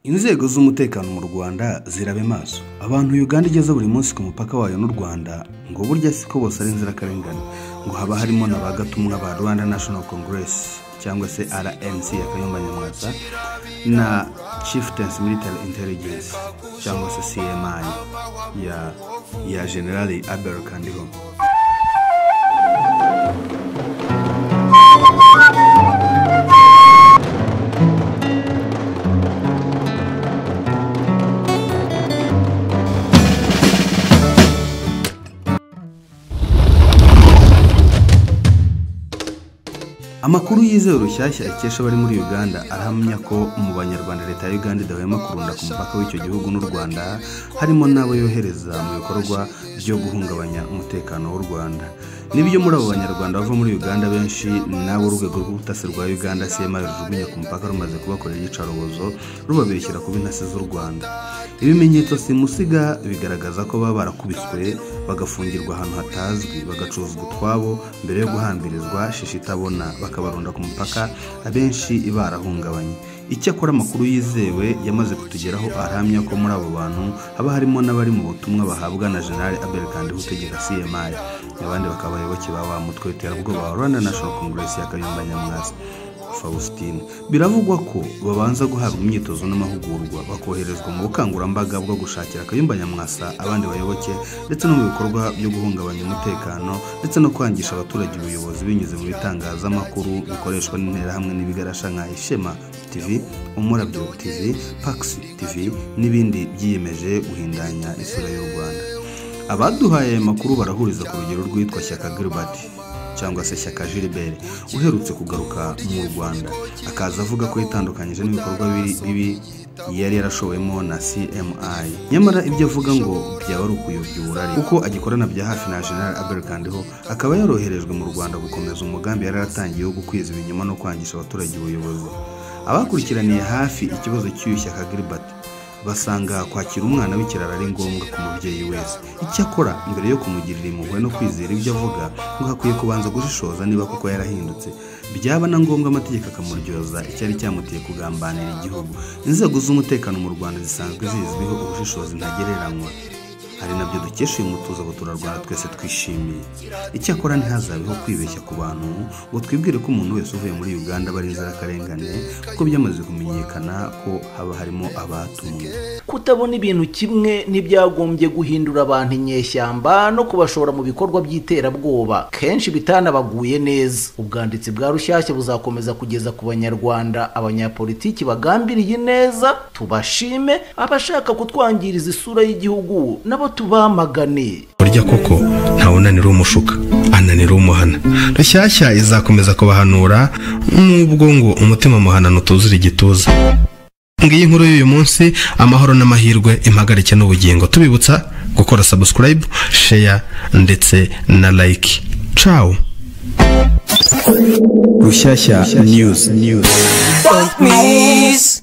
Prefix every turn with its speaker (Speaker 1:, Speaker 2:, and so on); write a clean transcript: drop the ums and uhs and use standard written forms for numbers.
Speaker 1: Inzego z'umutekano mu Rwanda zirabe maso. Abantu Uganda igeze buri munsi ku mupaka wayo n'u Rwanda ngo burya siko bose ari inzirakarengane, ngo haba harimo na ba gatumwa ba Rwanda National Congress cyangwa se RNC ya Kayumba Nyamwasa na Chieftaincy Military Intelligence cyangwa se CMI ya General Abel Kandiho. Amakuru yizewe Rushyashya ikesha bari muri Uganda arahamya ko mu banyarwanda leta ya Uganda idahwema kurunda ku mupaka w'icyo gihugu n'u Rwanda, harimo n'abo yohereza mu bikorwa byo guhungabanya umutekano w'u Rwanda. Nibyo muri abo banyarwanda bava muri Uganda benshi nabo urwego rw'ubutasi rwa Uganda CMI rujugunya ku mupaka rumaze kubakorera iyicarubozo rubabeshyira kuba intasi z'u Rwanda. Ibimenyetso simusiga bigaragaza ko baba barakubiswe bagafungirwa ahantu hatazwi, bagacuzwa utwabo mbere yo guhambirizwa shishi itabona, bakabarunda ku mupaka abenshi barahungabanye. Icyakora amakuru yizewe yamaze kutugeraho arahamya ko muri abo bantu haba harimo n'abari mu butumwa bahabwa na General Abel Kandiho utegeka CMI, abandi bakaba abayoboke ba wa mutwe w'iterabwoba wa Rwanda National Congress ya Kayumba Nyamwasa Faustin. Biravugwa ko babanza guhabwa imyitozo n'amahugurwa, bakoherezwa mu bukangurambaga bwo gushakira Kayumba Nyamwasa abandi bayoboke, ndetse no mu bikorwa byo guhungabanya umutekano ndetse no kwangisha abaturage ubuyobozi binyuze mu bitangazamakuru bikoreshwa n'interahamwe n'ibigarasha nka Ishema TV, Umurabyo TV, Pax TV n'ibindi byiyemeje guhindanya isura y'u Rwanda. Abaduhaye amakuru barahuriza ku rugero rwitwa Shyaka Gilbert cyangwa se Shyaka Gilbert uherutse kugaruka mu Rwanda, akaza avuga ko yitandukanyije n'ibikorwa bibi yari yarashowemo na CMI. Nyamara ibyo avuga ngo byaba ari ukuyobya uburari, kuko agikorana bya hafi na General Abel Kandiho, akaba yaroherejwe mu Rwanda gukomeza umugambi yari yaratangiye wo gukwiza ibinyoma no kwangisha abaturage ubuyobozi. Abakurikiraniye hafi ikibazo cy'uyu Shyaka Gilbert basanga kwakira umwana w'ikirara ari ngombwa ku mubyeyi wese. Icyakora mbere yo kumugirira impuhwe no kwizera ibyo avuga, ngo hakwiye kubanza gushishoza niba koko yarahindutse, byaba na ngombwa amategeko akamuryoza icyari cyamuteye kugambanira igihugu. Inzego z'umutekano mu Rwanda zisanzwe zizwiho ubushishozi ntagereranywa, ari nabyo dukesha uyu mutuzo abaturarwanda twese twishimiye. Icyakora ntihazabeho kwibeshya ku bantu ngo twibwire ko umuntu wese uvuye muri Uganda bari inzirakarengane, kuko byamaze kumenyekana ko haba harimo abatumwe.
Speaker 2: Kutabona ibintu kimwe ntibyagombye guhindura abantu inyeshyamba no kubashora mu bikorwa by'iterabwoba kenshi bitanabaguye neza. Ubwanditsi bwa Rushyashya buzakomeza kugeza ku banyarwanda abanyapolitiki bagambiriye neza, tubashime. Abashaka kutwangiriza isura y'igihugu nabo tubamagane.
Speaker 1: Burya koko ntawunanira umushuka, ananira umuhana. Rushyashya izakomeza kubahanura nubwo ngo umutima muhanano utuzura igituza. Ngiyi inkuru y'uyu munsi, amahoro n'amahirwe, impagarike n'ubugingo. Tubibutsa gukora subscribe, share ndetse na like. Ciao. Rushyashya News.
Speaker 3: Don't miss.